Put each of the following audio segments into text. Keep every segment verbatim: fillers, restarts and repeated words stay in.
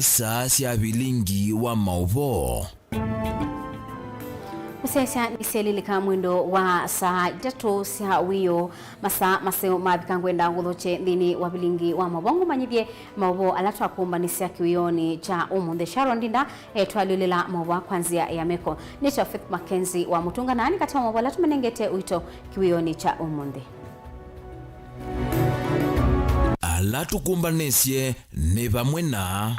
Saa sya vilingi wa maũvoo. Kũsyaĩĩsya nĩsyelilika mwendo wa saa itatũ sya wĩoo. Masaa maseo mavika ngwenda ngũthokye nthĩnĩ wa vilingi wa maũvoo ngũmanyĩthye maũvoo ala twakũmbanĩsya kĩwĩonĩ kya ũmũnthĩ. Sharon Ndinda etwalyũlĩla maũvoo kwa nzĩa ya meko. Nĩtwa Faith Mackenzie wa Mũtũnga, na nĩ katĩ wa maũvoo ala tũmanengete ũito kĩwĩonĩ kya ũmũnthĩ. Ala tũkũmbanĩsye nĩ vamwe na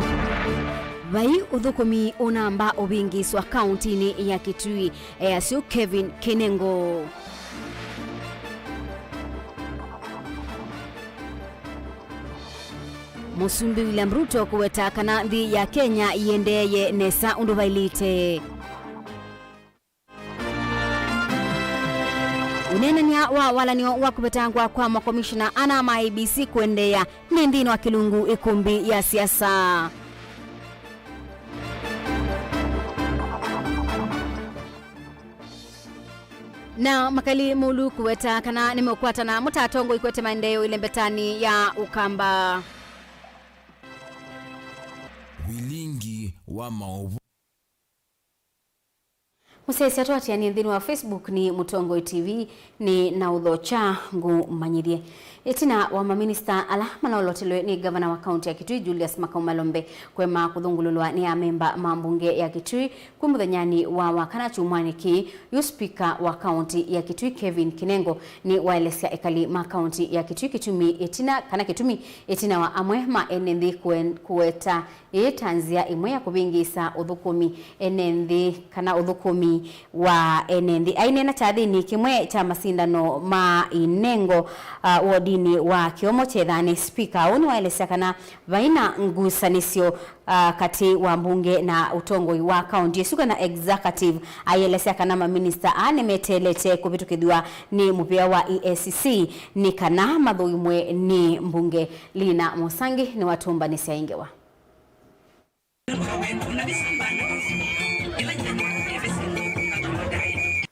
vai ũthũkũmi ũnamba ũvingĩĩswa kaũntinĩ ya Kitui, easyo Kevin Kinengo. Mũsumbĩ William Ruto kũweta kana nthĩ ya Kenya ĩendeeye nesa ũndũ vailĩte. Ũneenany'a wa walanĩo wa kũvetangwa kwa makomishona ana ma I E B C kũendeea nĩ nthĩnĩ wa kĩlungu ĩkũmbĩ ya siasa. Na Makali Mulu kũweta kana nĩmeũkwatana mũtatongoi kwete maendeeo ĩlembetanĩ ya Ũkamba. Vilingi wa maũvoo. Mũsyaĩĩsya twatianie nthĩnĩ wa Facebook nĩ Mũtongoi T V, nĩ na ũthokya ngũmanyĩthye. Ĩtina wa maminista ala manolotelwe nĩ ngavana wa kaunti ya Kitui Julius Makau Malombe kũema kũthũngũlũlwa nĩ amemba ma mbunge ya Kitui kwĩ mũthenyanĩ wa wakana kyumwanĩ kĩĩ, yu spika wa kaunti ya Kitui Kevin Kinengo nĩwaelesya ekali ma kaunti ya Kitui kĩtumi ĩtina, kana kĩtumi ĩtina wa amwe ma ene nthĩ kũen-, kũweta ĩĩ ta nzĩa ĩmwe ya kũvĩngĩĩsa ũthũkũmi ene nthĩ, kana ũthũkũmi wa ene nthĩ. Aineena kyathĩnĩ kĩmwe kya masindano ma inengo, ah, wodinĩ wa Kĩomo Kyethani, spika ũũ nĩwaelesya kana vaina ngusanĩsyo, ah, katĩ wa mbunge na ũtongoi wa kaunti ĩsu kana executive. Aielesya kana maminista aa nĩmeteelete kũvĩtũkĩthw'a nĩ mũvĩa wa E A C C nĩ kana mathũimwe nĩ mbunge. Lina Mũsangi nĩwatũmbanĩsya ĩ ngewa.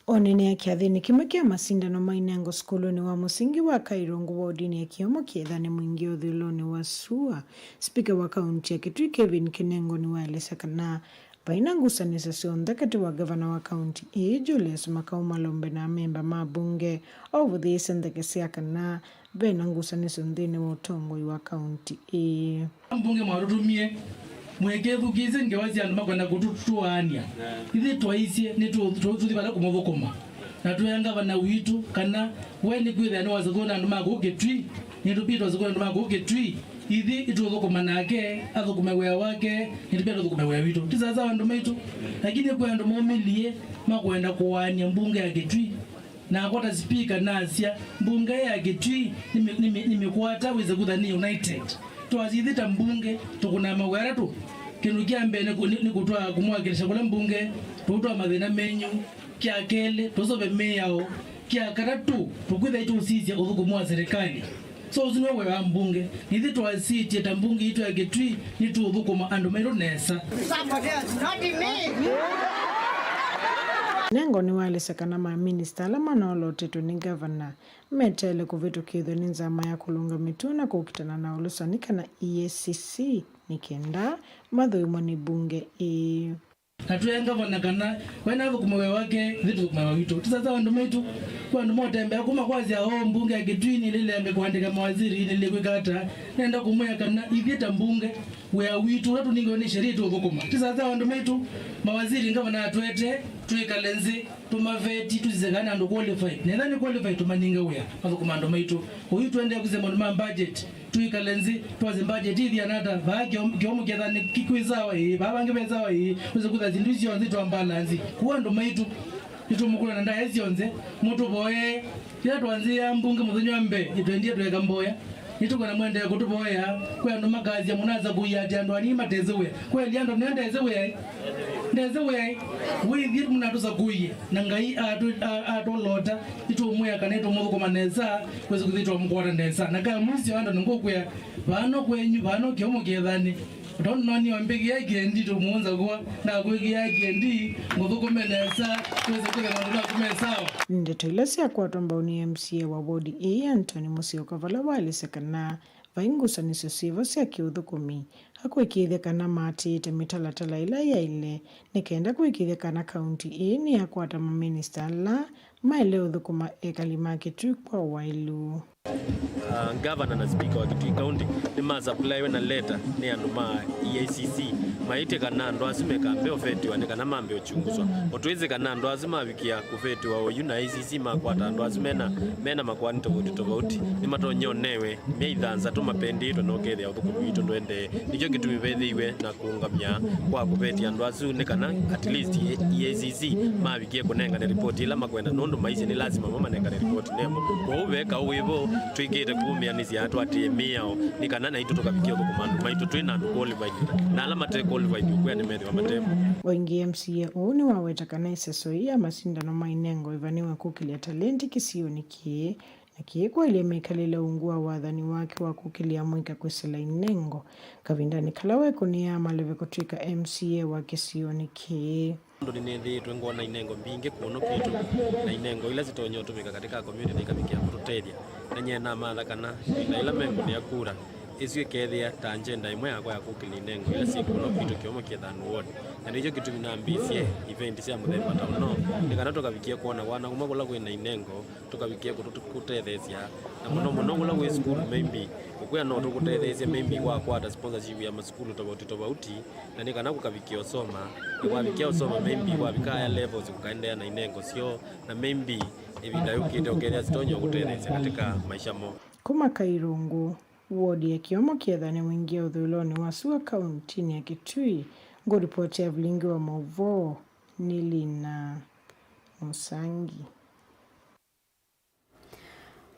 Oneenea kyathĩnĩ kĩmwe kya masindano ma inengo sukulunĩ wa mũsingi wa Kairungu wodinĩ ya Kĩomo Kyethani, Mwingĩ ũthũĩlonĩ wa sua, spika wa kaunti ya Kitui Kevin Kinengo nĩwaelesya kana vaina ngusanĩsyo syonthe katĩ wa ngavana wa kaunti ĩĩ Julius Makau Malombe na amemba ma mbunge, o ũvũthĩĩsye ntheke sya kana ve na ngusanĩsyo nthĩnĩ wa ũtongoi wa kaunti ĩĩ. Ambunge mwatũtũmie mũikethukĩĩsye ngewa sya andũ makwenda kũtũtũaany'a. Ithyĩ twaisye nĩ tũ-, tũ-, tũthi vala kũmũthũkũma. Na twĩa ngavana witũ kana we nĩkwĩthĩa nĩwasakũwa na andũ ma kũu Kĩtui, nĩtũpie twasakũwa na andũ ma kũu Kĩtui, ithyĩ itũthũkũma nake, athũkũme wĩa wake, nĩtũpie tũthũkũme wĩa witũ. Ti sawa sawa andũ maitũ, lakini kwĩ andũ maũmĩlye makwenda kũaany'a mbunge ya Kĩtui. Nakwa ta spika nasya, mbunge ya Kĩtui nĩmĩ-, nĩmĩ-, nĩmĩkwata wĩse kutha nĩ united. Twasya ithyĩ ta mbunge tũkũnaa mawĩa atatũ. Kĩndũ kya mbee nĩ kũ-, nĩ, nĩ kũtwaa kũmwakilisha kũla mbunge, tũũtwaa mathĩna menyu. Kya kelĩ, tũseũvye mĩao. Kya katatũ, tũkwĩthĩa tũsisya ũthũkũmi wa serikali. So ũsu nĩw'o wĩa wa mbunge. Ithyĩ twasĩtye ta mbunge yitũ ya Kĩtui, nĩtũũthũkũma andũ maitũ nesa. Kinengo nĩwaelesya kana maminista ala manolotetwe nĩ ngavana meteele kũvĩtũkĩthw'a nĩ nzama ya kũlũnga mĩtuo na kũkitana na ũlũsani kana E A C C nĩ kenda mathũimwe nĩ mbunge ĩĩ. Na twĩa ngavana kana we nathũkũme wĩa wake, ithyĩ tũthũkũme wĩa witũ. Ti sawa sawa andũ maitũ. Kwĩ andũ motembea kuma kwasya, "Oh, mbunge ya Kĩtui nĩlĩleange kũandĩka mawaziri, nĩlĩkwĩka ata?" Nenda kũmwĩa kana ithyĩ ta mbunge, wĩa witũ ũla tũnengiwe nĩ sheria itũũthũkũma. Ti sawa sawa andũ maitũ. Mawaziri ngavana atwete, twĩkale nzĩ, tũmaveti, tũsisye kana andũ qualified. Na ethĩwa nĩ qualified, tũmaninge wĩa, mathũkũma andũ maitũ. Ũyu tũendee kũsisya maũndũ ma budget. Twĩkale nzĩ, twasye budget ĩthiana ata, vaa Kĩomo Kyethani nĩ ki-, kwĩ sawa ĩĩ, vaa vangĩ ve sawa ĩĩ, wĩse kwĩthĩa syĩndũ isu syonthe twa balance. Kũu andũ maitũ, nĩtũmũkũna na ndaĩa syonthe, mũtũvoyee. Yĩla twanzĩĩa mbunge mũthenya wa mbee, nĩtwendie tweeka mboya. Nĩtũkwenda mwendeee kũtũvoya. Kwĩ andũ makasya, "Mũnasakũie atĩ andũ anini matesĩ wĩa?" Kweli andũ nĩo ndesĩ wĩa ĩ? Ndesĩ wĩa ĩ? Wĩthyĩ mũnatũsakũie, na Ngai atũ-, a-, atũlota, nĩtũmwĩa kana nĩtũmũthũkũma nesa, wĩse kwĩthĩwa twamũkwata nesa. Na ka mwisyo andũ nĩngũkwĩa, vano kwenyu, vano Kĩomo Kyethani. Ũtondũ nonio mbĩkĩa kĩendi tũmũnza kwa, ndakwĩkĩa kĩendi, ngũthũkũme nesa, wĩse kwĩthĩa maũndũ maku me sawa. Ndeto ila syakwatwa mbau nĩ M C A wa wodi ĩĩ Anthony Mũsyoka vala waelesya kana Vai ngusanĩsyo syĩvo sya kĩũthũkũmi, akũĩkĩĩthya kana maatĩĩte mĩtalatala ĩla yaĩle nĩ kenda kũĩkĩĩthya kana kaunti ĩĩ nĩyakwata maminista ala maĩle ũthũkũma ekali ma Kitui kwa ũaĩlu. Ah, ngavana na spika wa Kitui County nĩmasaplaiwe na leta nĩ andũ ma E A C C maĩtye kana andũ asu mekambe ũvetiwa nĩ kana mambe ũkyunguswa. O twĩsĩ kana andũ asu mavikĩa kũvetiwa oyu na A C C makwata andũ asu mena, mena makoani tofauti tofauti, nĩmatonya ũnewe myei thanthatũ mapendĩtwe na ũkethĩa ũthũkũmi witũ ndũendee. Nĩkyo kĩtumi vethĩiwe na kũũngamya kwa kũvetya andũ asu nĩ kana at least E A C C mavikie kũnengane ripoti ĩla makwenda, nũndũ maisye nĩ lasima mo manengane ripoti nemo. Kwoou ve kaũ wĩvo twĩkĩte kũũmĩanĩsya twatĩe mĩao nĩ kana naitũ tũkavikie ũthũkũma andũ maitũ twĩ na andũ qualified, na ala mate qualified ũkwĩa nĩmethĩwa matemo. O ĩngĩ, M C A ũũ nĩwaweta kana ĩseso ĩĩ ya masindano ma inengo ĩvanĩwe kũkĩlya talenti kĩsionĩ kĩĩ, na kĩĩ kwaĩlye mĩkalĩle ungu wa wathani wake wa kũkĩlya amũika kwĩsĩla inengo kavindanĩ kala wekũnĩaa maleve kũtw'ĩka M C A wa kĩsionĩ kĩĩ. Nũndũ nĩnĩthĩĩtwe ngwona inengo mbingĩ kũno kwitũ, na inengo ila sitonya ũtũmĩka katika community ikavikĩa kũtũtethya. Na nyie namatha kana ĩvinda ĩla mekũnĩa kura, ĩsu ĩkethĩa ta njenda ĩmwe yakwa ya kũkĩlya inengo ila syĩ kũno kwitũ Kĩomo Kĩethanu ward. Na nĩkyo kĩtumi nambĩĩsye event sya mũthemba ta ũno, nĩ kana tũkavikie kwona wana kuma kũla kwĩ na inengo, tũkavikie kũtũ-, kũtetheesya, na mũno mũno kũla wĩ sukulu, maybe ũkwĩa no tũkũtetheesye, maybe wakwata sponsorship ya masukulu tofauti tofauti, na nĩ kana kũkavikia ũsoma, na wavikia ũsoma, maybe wavika higher levels kũkaendeea na inengo syoo, na maybe ĩvinda yũkĩte ũkethĩa sitonya kũtetheesya katika maisha moo. Kuma Kairungu, wodi ya Kĩomo Kĩethani wingĩa ũthũĩlonĩ wa sua kauntinĩ ya Kitui, ngũripoti ya vilingi wa maũvoo nĩ Lina Mũsangi.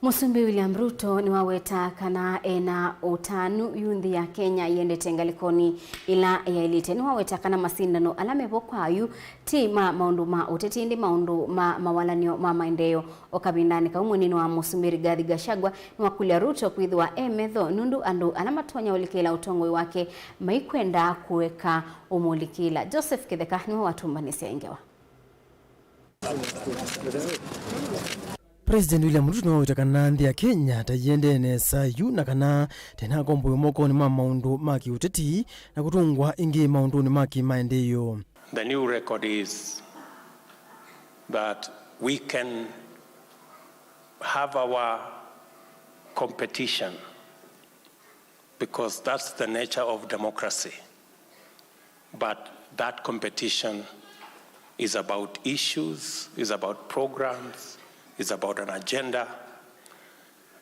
Mũsumbĩ William Ruto nĩwaweta kana ena ũtanu yu nthĩ ya Kenya yĩendete ngalĩkonĩ ĩla yaĩlĩte. Nĩwaweta kana masindano ala mevo kwa yu ti ma maũndũ ma ũteti, ĩndĩ maũndũ ma mawalan'yo ma maendeeo. O kavindanĩ kau, mũnini wa mũsumbĩ Rigathi Gachagua nĩwakũlya Ruto kwĩthĩwa e metho nũndũ andũ ala matonya ũlikĩla ũtongoi wake maikwenda kũeka ũmũlikĩla. Joseph Kĩtheka nĩwe watũmbanĩsya ĩ ngewa. President William Ruto nĩwaweta kana nthĩ ya Kenya ta yĩendee nesa yu na kana ta ĩnakomboiwe mokonĩ ma maũndũ ma kĩũteti na kũtũngwa ĩngĩ maũndũnĩ ma kĩmaendeeo. The new record is that we can have our competition because that's the nature of democracy. But that competition is about issues, is about programs, is about an agenda,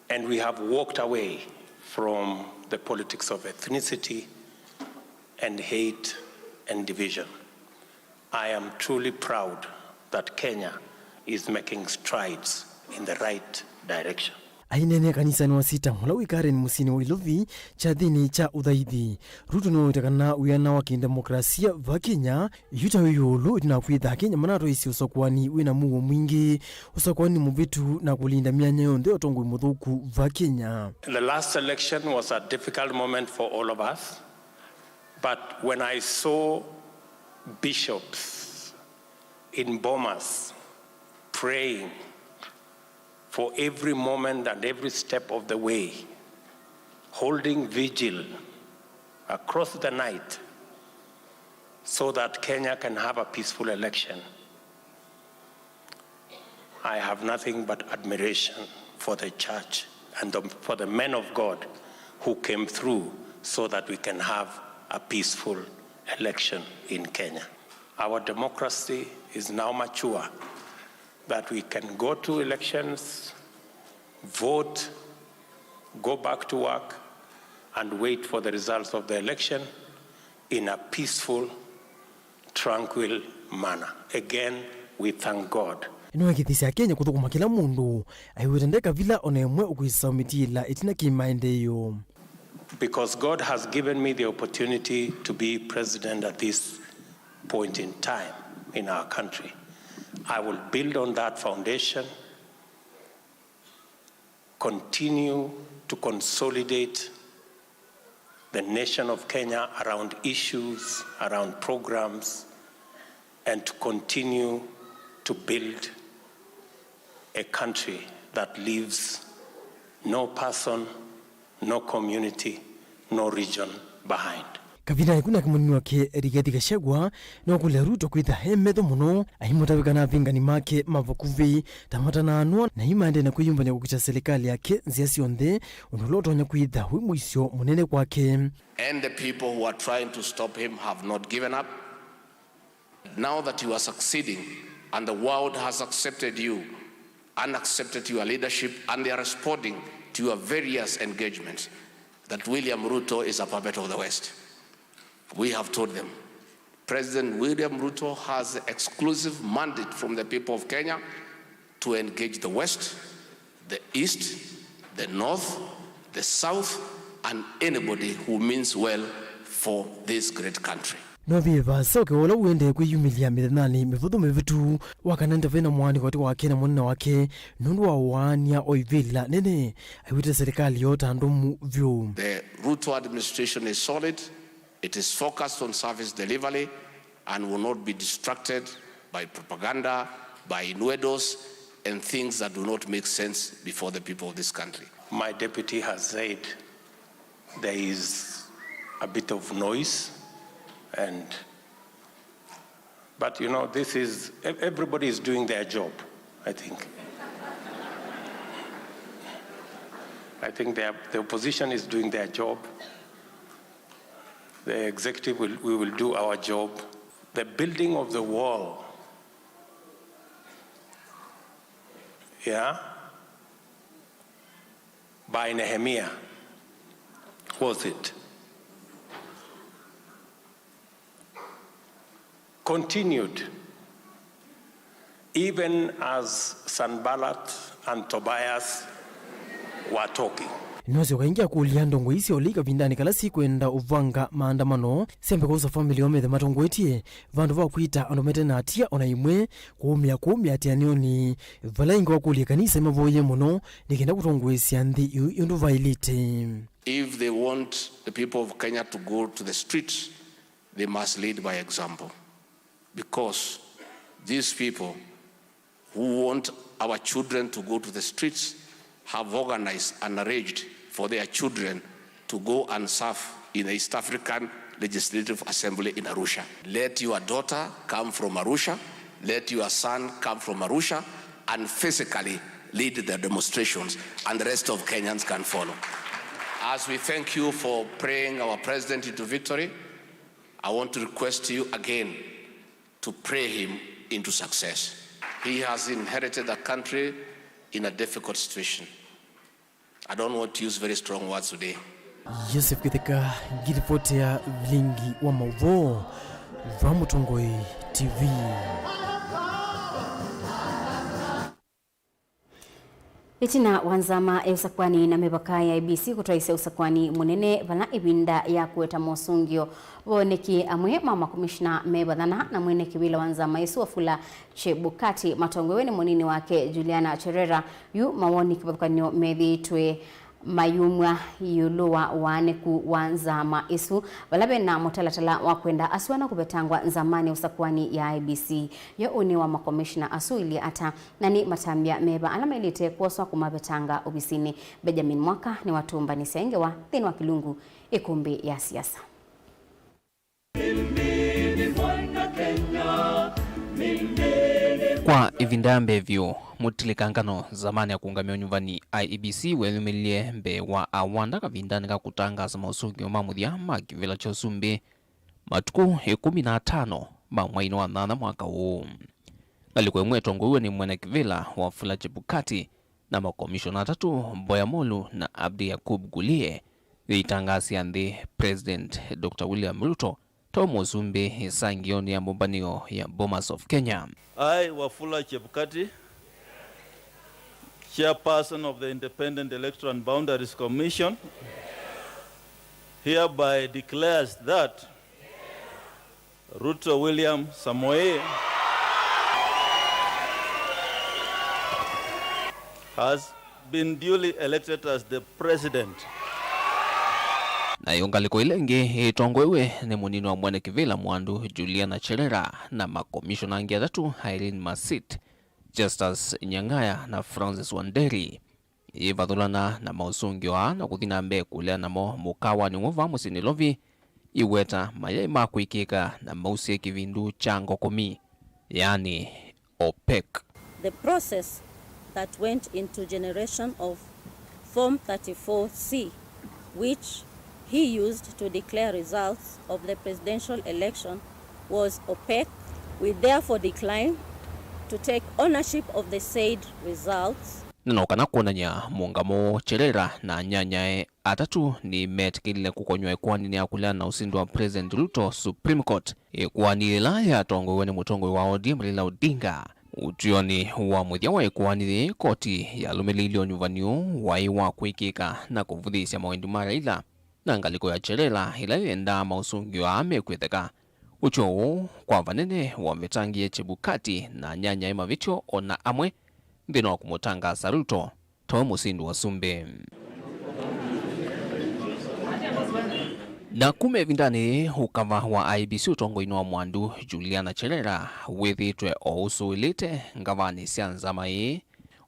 and we have walked away from the politics of ethnicity and hate and division. I am truly proud that Kenya is making strides in the right direction. Aineenea kanisanĩ wa Sitam ũla wĩ Karen mũsyĩnĩ wa Ilovi kyathinĩ kya ũthaithi, Ruto nĩwaweta kana wĩana wa kĩndemokrasia va Kenya yu ta wĩ ĩũlũ ĩtina wa kwĩtha Akenya manatwaĩsye ũsakũani wĩ na mũuo mwingĩ, ũsakũani mũvĩtu na kũlinda myanya yonthe ya ũtongoi mũthũku va Kenya. The last election was a difficult moment for all of us, but when I saw bishops in Bomas praying for every moment and every step of the way, holding vigil across the night so that Kenya can have a peaceful election. I have nothing but admiration for the church and the, for the men of God who came through so that we can have a peaceful election in Kenya. Our democracy is now mature that we can go to elections, vote, go back to work, and wait for the results of the election in a peaceful, tranquil manner. Again, we thank God. Nĩwekĩthisye Akenya kũthũkũma kĩla mũndũ aiw'ĩte ndeka vila o na ĩmwe ũkwĩsa ũmĩtiĩla ĩtina kĩmaendeeo. Because God has given me the opportunity to be president at this point in time in our country, I will build on that foundation, continue to consolidate the nation of Kenya around issues, around programs, and to continue to build a country that leaves no person No community, no region behind. Kavindanĩ kau nake mũnini wake Rigathi Gachagua nĩwakũlya Ruto kwĩtha e metho mũno, aimũtavya kana avingani make ma vakuvĩ ta matanaanwa na yu maendee na kwĩyũmbany'a kũkita silikalĩ yake nzĩa syonthe, ũndũ ũla ũtonya kwĩtha wĩ mũisyo mũnene kwake. And the people who are trying to stop him have not given up. Now that you are succeeding and the world has accepted you and accepted your leadership and they are responding to your various engagements, that William Ruto is a puppet of the West. We have told them, President William Ruto has the exclusive mandate from the people of Kenya to engage the West, the East, the North, the South, and anybody who means well for this great country. No vĩva Soke ũla ũendee kwĩyumĩlya mĩthenyanĩ mĩvũthũ mĩvĩtu wa kana ndavena mũaanĩko katĩ wake na mũnene wake nũndũ wa ũaany'a o ivĩla nene aiw'ĩte silikalĩ yoo ta ndũmu vyũ. The Ruto administration is solid. It is focused on service delivery and will not be distracted by propaganda, by innuendos, and things that do not make sense before the people of this country. My deputy has said there is a bit of noise, and, but you know, this is, ev- everybody is doing their job, I think. I think they are, the opposition is doing their job. The executive will, we will do our job. The building of the wall, yeah, by Nehemiah, was it? Continued even as Sanballat and Tobias were talking. Nĩwasyoka ĩngĩ akũlya ndongoi sya ũlei kavindanĩ kala sikwenda ũvanga maandamano syambe kwosa famĩlĩ yoo methe matongoetye, vandũ va kwĩta andũ mete na atia o na imwe kũũmĩa kũũmĩa atĩanĩonĩ, vala ĩngĩ wakũlya kanisa ĩmavoye mũno nĩ kenda kũtongoesya nthĩ ĩu ũndũ vaĩlĩte. If they want the people of Kenya to go to the streets, they must lead by example, because these people who want our children to go to the streets have organized and arranged for their children to go and serve in the East African Legislative Assembly in Arusha. Let your daughter come from Arusha, let your son come from Arusha, and physically lead the demonstrations, and the rest of Kenyans can follow. As we thank you for praying our president into victory, I want to request you again to pray him into success. He has inherited a country in a difficult situation. I don't want to use very strong words today. Joseph Kitheka, ngiripoti ya vilingi wa mauvoo va Mũtongoi T V. Ĩtina wa nzama ya ũsakwani na mĩvaka ya I E B C kũtwaĩsya ũsakwani mũnene vala ĩvinda ya kũweta mosũngĩo, voonekie amwe ma makomishona me vathana na mwene kĩvĩla wa nzama ĩsu Wafula Chebukati matongoewe nĩ mũnini wake Juliana Cherera. Yu mawoni kĩvathũkany'o methĩĩtwe mayumw'a ĩũlũ wa waanĩku wa nzama ĩsu, vala ve na mũtalatala wa kwenda asu ana kũvetangwa nzamanĩ ya ũsakwani ya I E B C. Yo ũnĩ wa makomishona asu ũilyĩ ata, na nĩ matambya meva ala maĩlĩte kwoswa kũmavetanga ovisinĩ? Benjamin Mwaka nĩwatũmbanĩsya ngewa nthĩnĩ wa kĩlungu ĩkũmbĩ ya siasa. Kwa ĩvinda ya mbee vyũ, mũtilĩkangano nzamanĩ ya kũũngamĩa ũnyuvani I E B C weeyumĩlilye mbee wa awanda kavindanĩ ka kũtangaasa mosũngĩo ma mũthya ma kĩvĩla kya ũsumbĩ matukũ ĩkũmi na atano ma mweinĩ wa nyanya mwaka ũũ. Ngalĩko ĩmwe ĩtongoew'e nĩ mwene kĩvĩla Wafula Chebukati na makomishona atatũ, Mboya Molu na Abdi Yakub Gulie, yĩitangaasya nthĩ President Doctor William Ruto ta mũsumbĩ ĩsangĩonĩ ya mbũmbanĩo ya Bomas of Kenya. I, Wafula Chebukati, chairperson of the Independent Electoral and Boundaries Commission, hereby declares that Ruto William Samoei has been duly elected as the president. Nayo ngalĩko ĩla ĩngĩ ĩtongoew'e nĩ mũnini wa mwene kĩvĩla Mwandu, Juliana Cherera, na makomishona angĩ atatũ, Irene Masit, Justus Nyang'aya na Francis Wanderi. yĩvathũlana na maũsũngĩo aa na kũthi na mbee kũlea namo mũkawanĩ ũmwe vaa mũsyĩ Nairobi, iweta mayaĩ ma kwĩkĩka na mausĩe kĩvindu kya ngokomi, yaani OPEC. The process that went into generation of Form thirty-four C, which he used to declare results of the presidential election, was opaque. We therefore decline to take ownership of the said results. Na no kana kwonany'a mũũngamo, Cherera na anyanyae atatũ nĩmetĩkĩlile kũkonywa ĩkoaninĩ ya kũleana na ũsindi wa President Ruto Supreme Court, ĩkoani ĩla yatongoew'e nĩ mũtongoi wa O D M Raila Odinga. Ũtw'ĩonĩ wa mũthya wa ĩkoani yĩĩ, koti yalũmĩlĩilye ũnyuvani ũũ waĩ wa kwĩkĩka na kũvũthĩĩsya mawendi ma Raila, na ngalĩko ya Cherera ĩla yendaa maũsũngĩo aa mekwĩtheka. Ũtw'ĩo ũũ kwa vanene wavetangĩe Chebukati na anyanyae mavĩtyo o na amwe nthĩnĩ wa kũmũtangaasa Ruto tawe mũsindi wa ũsumbĩ. Na kuma ĩvindanĩ yĩĩ, ũkava wa I E B C ũtongoinĩ wa mwandu Juliana Cherera wĩthĩĩtwe o ũsũĩlĩte ngavanĩ sya nzama ĩĩ,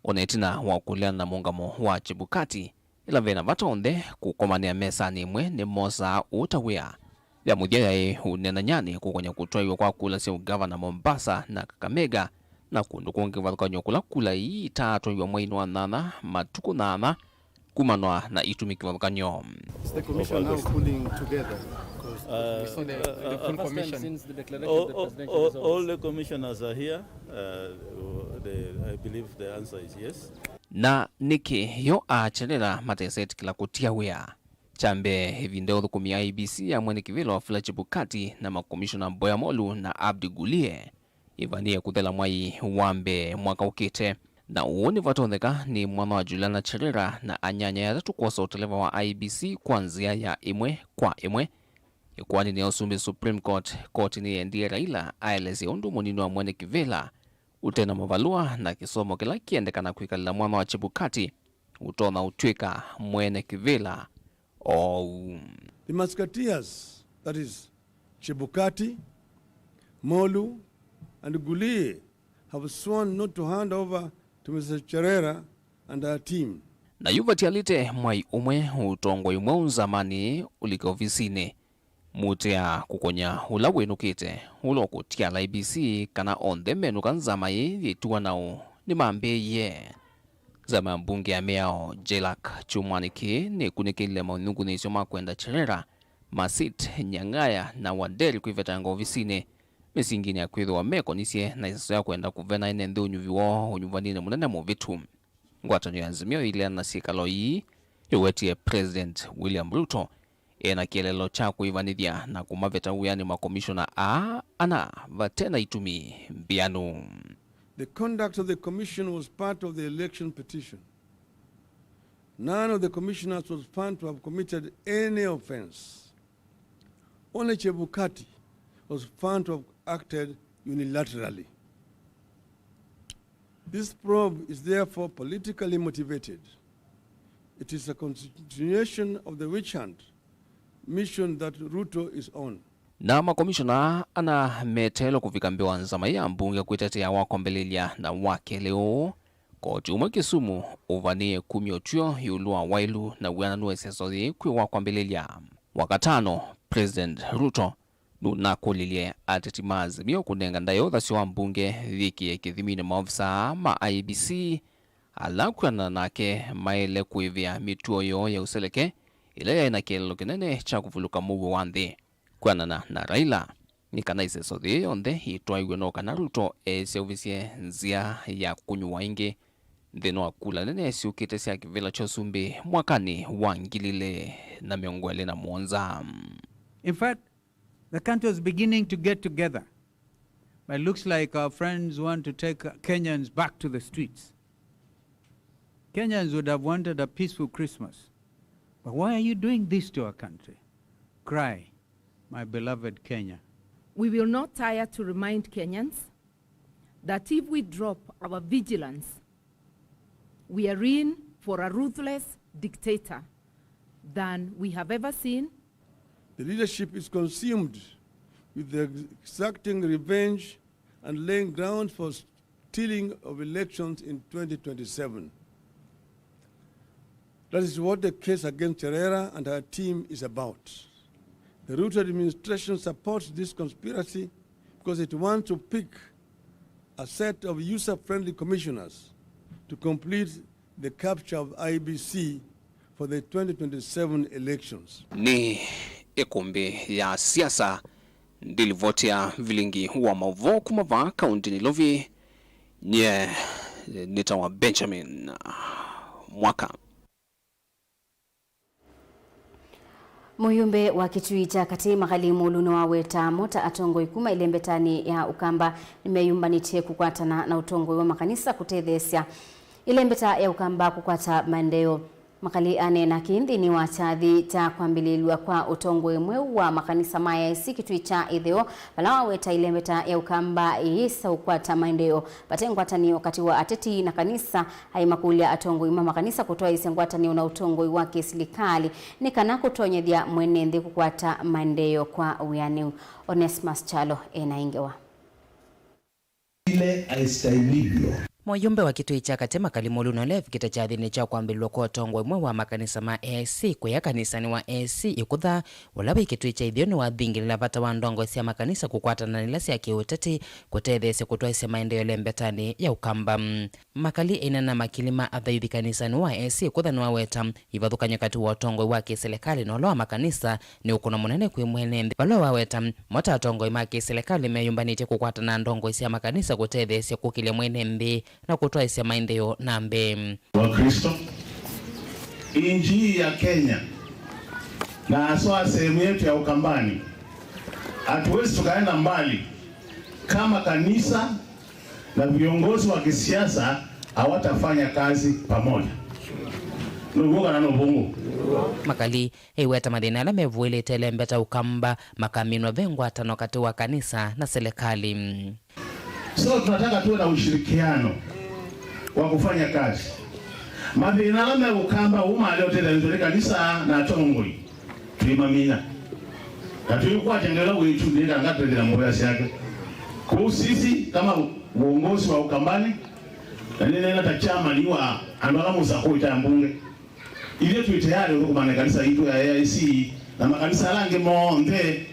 o na ĩtina wa kũleana na mũũngamo wa Chebukati, ĩla ve na vata onthe kũkomanĩa mesanĩ ĩmwe nĩmosaa ũũ ta wĩa. Ya mũthya yaĩ ũneenanyanĩ kũkony'a kũtwaĩw'a kwa kula sya ũngavana Mombasa na Kakamega na kũndũ kũngĩ kĩvathũkany'o kũla kula ii itaatwaĩw'a mweinĩ wa nyanya matukũ nyanya kumanwa na itumi kĩvathũkany'o. Is the commission now pulling together? 'Cause we saw the, the full commission. All, all, all the commissioners are here. Uh, the, I believe the answer is yes. Na nĩkĩ yo a Cherera matesetĩkĩla kũtia wĩa? Kya mbee, ĩvinda ya ũthũkũmi ya I E B C ya mwene kĩvĩla Wafula Chebukati na makomishona Mboya Molu na Abdi Gulie ĩvanĩe kũthela mwai wa mbee mwaka ũkĩte, na ũu nĩvatonyeka nĩ mwana wa Juliana Cherera na anyanyae atatũ kwosa ũteleva wa I E B C kwa nzĩa ya ĩmwe kwa ĩmwe. Ĩkoaninĩ ya ũsumbĩ Supreme Court, koti nĩyendie Raila aelesye ũndũ mũnini wa mwene kĩvĩla ũte na mavalũa na kĩsomo kĩla kĩendekana kwĩkalĩla mwana wa Chebukati ũtonya ũtw'ĩka mwene kĩvĩla oou. The Musketeers, that is, Chebukati, Molu, and Gulie, have sworn not to hand over to Mister Cherera and her team. Na yu vatialĩte mwai ũmwe ũtongoi mweũ nzamanĩ ũlike ovisinĩ. Mũtĩa kũkony'a ũla wĩnũkĩte, ũla ũkũtiala I E B C kana onthe menũka nzama ĩĩ yĩtiwa naũ nĩmambĩĩie. Nzama ya mbunge ya mĩao, JLAC, kyumwanĩ kĩĩ nĩkunĩkĩlile manyungunyĩsyo ma kwenda Cherera, Masit, Nyang'aya na Wanderi kwĩvetanga ovisinĩ, mĩsinginĩ ya kwĩthĩwa mekonisye na ĩseso ya kwenda kũvena ene nthĩ ũnyuvi woo ũnyuvaninĩ mũnene mũvĩtu. Ngwatanĩo ya Azimio ĩileana na syĩkalo ii yĩwetie President William Ruto ĩna kĩeleelo kya kũĩvanĩthya na kũmaveta wĩanĩ makomishona aa ana vate na itumi mbianu. The conduct of the commission was part of the election petition. None of the commissioners was found to have committed any offense. Only Chebukati was found to have acted unilaterally. This probe is therefore politically motivated. It is a continuation of the witch hunt mission that Ruto is on. Na makomishona ana meteelwe kũvika mbee wa nzama ya mbunge kwĩtetea wa kwambĩlĩlya na wa kelĩ ũũ. Koti ũmwe Kisumu ũvanĩĩe kumya ũtw'ĩo ĩũlũ wa waĩlu na wĩananu wa ĩseso yĩĩ kwĩ wa kwambĩlĩlya. Wakatano, President Ruto nũnakũlilye ateti ma Azimio kũnenga ndaĩa ũthasyo wa mbunge yĩkĩe kĩthiminĩ maovisaa ma I E B C ala kwĩanana nake maĩle kũĩvĩa mĩtuo yoo ya ũseleke ĩla yaĩ na kĩeleelo kĩnene kya kũvulũka mũuo wa nthĩ. Kwĩanana na Raila, nĩ kana ĩseso yĩĩ yonthe yĩtwaĩw'e no kana Ruto eseũvĩsye nzĩa ya kũnyuwa ĩngĩ nthĩnĩ wa kula nene syũkĩte sya kĩvĩla kya ũsumbĩ mwakanĩ wa ngili ilĩ na mĩongo ĩlĩ na mũonza. In fact, the country was beginning to get together, but it looks like our friends want to take Kenyans back to the streets. Kenyans would have wanted a peaceful Christmas. But why are you doing this to our country? Cry, my beloved Kenya. We will not tire to remind Kenyans that if we drop our vigilance, we are in for a ruthless dictator than we have ever seen. The leadership is consumed with exacting revenge and laying ground for stealing of elections in twenty twenty-seven. That is what the case against Cherera and her team is about. The Ruto administration supports this conspiracy because it wants to pick a set of user-friendly commissioners to complete the capture of I E B C for the twenty twenty-seven elections. Nĩ ĩkũmbĩ ya siasa, ndilivoti ya vilingi wa maũvoo kuma vaa kaũnti Nairobi. Nyie nĩtawa Benjamin Mwaka. Mũyũmbe wa Kitui kya Katĩ Makali Mũlu nĩwaweta mo ta atongoi kuma ĩlembetanĩ ya Ũkamba nĩmeyũmbanĩtye kũkwatana na ũtongoi wa makanisa kũtetheesya ĩlembeta ya Ũkamba kũkwata maendeeo. Makali aneena kĩĩ nthĩnĩ wa kyathĩ kya kwambĩlĩlw'a kwa ũtongoi mweũ wa makanisa ma A I C Kitui kya Ĩtheo, vala waweta ĩlembeta ya Ũkamba ĩyĩsa kũkwata maendeeo vate ngwatanĩo katĩ wa ateti na kanisa. Aimakũlya atongoi ma makanisa kũtwaĩsya ngwatanĩo na ũtongoi wa kĩsilikalĩ nĩ kana kũtonyethya mwene nthĩ kũkwata maendeeo kwa wĩanĩu. Onesmus Kyalo ena ĩ ngewa. Ile aistahilivyo. Mũyũmbe wa Kitui kya Katĩ Makali Mũlu na ũla evikĩte kyathĩnĩ kya kwambĩlĩlwa kwa ũtongoi mweũ wa makanisa ma A I C kũya kanisanĩ wa A I C Ĩkũtha, ũla wĩ Kitui kya Ĩtheo nĩwathingĩlĩla vata wa ndongoi sya makanisa kũkwatana na ila sya kĩũteti kũtetheesya kũtwaĩsya maendeeo ĩlembetanĩ ya Ũkamba. Makali ĩneena na makili ma athaithi kanisanĩ wa A I C Ĩkũtha nĩwaweta ĩvathũkany'o katĩ wa ũtongoi wa kĩsilikalĩ na ũla wa makanisa nĩ ũkũno mũnene kwĩ mwene nthĩ, vala waweta mo ta atongoi ma kĩsilikalĩ meyũmbanĩtye kũkwatana na ndongoi sya makanisa kũtetheesya kũkĩlya mwene nthĩ na kũtwaĩsya maendeeo na mbee. Wakristo, nchi hii ya Kenya na haswa sehemu yetu ya Ukambani, hatuwezi tukaenda mbali kama kanisa na viongozi wa kisiasa hawatafanya kazi pamoja. Nũguo kana nũvũngũ? Makali ĩweta mathĩna ala mevũĩlĩte ĩlembeta Ũkamba makaminwa ve ngwatanĩo katĩ wa kanisa na silikalĩ. So tunataka tuwe na ushirikiano wa kufanya kazi. Mathĩna ala me Ũkamba uma aliotetheanĩtwe nĩ kanisa na atongoi. Tuimamina. Na tuikwatya ngewa wĩtu nĩ kana ngatethela mboya syake. Kũu sisi kama uongozi wa Ukambani, na nĩneena ta chairman wa andũ ala mũsakũĩte ambunge, ithyĩ twĩ tayari ũthũkũma na kanisa yitũ ya A I C na makanisa ala angĩ monthe,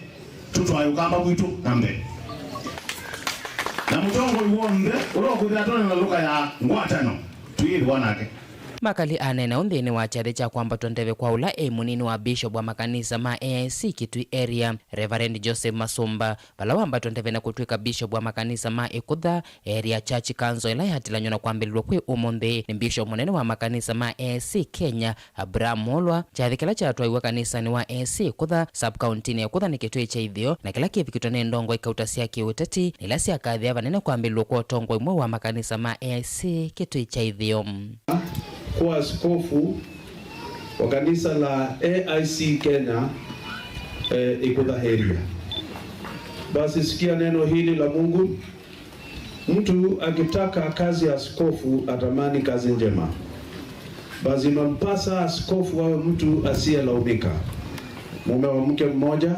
tũtwae Ũkamba witũ na mbee. Na mũtongoi w'onthe ũla ũkwĩthĩa tũnena lũka ya ngwatano, twĩĩthĩwa nake. Makali aneena ũu nthĩnĩ wa kyathĩ kya kwambatw'a ndeve kwa ũla e mũnini wa bishop wa makanisa ma A I C Kitui Area, Reverend Joseph Masumba, vala wambatw'a ndeve na kũtw'ĩka bishop wa makanisa ma Ĩkũtha Area Church Council, ĩla yatilany'o na kwambĩlĩlw'a kwĩ ũmũnthĩ nĩ bishop mũnene wa makanisa ma A I C Kenya, Abraham Mwolwa. Kyathĩ kĩla kyatwaiwe kanisanĩ wa A I C Ĩkũtha, sub-county-nĩ ya Ĩkũtha nĩ Kĩtui kya Ĩtheo, na kĩla kĩvikĩtwe nĩ ndongoi kauta sya kĩũteti, na ila syakathĩa vanene kwambĩlĩlw'a kwa ũtongoi mweũ wa makanisa ma A I C Kĩtui kya Ĩtheo. Kuwa askofu wa kanisa la A I C Kenya, eh, Ĩkũtha Area. Basi sikia neno hili la Mungu. Mtu akitaka kazi ya askofu atamani kazi njema. Basi inampasa askofu awe mtu asiyelaumika, mume wa mke mmoja,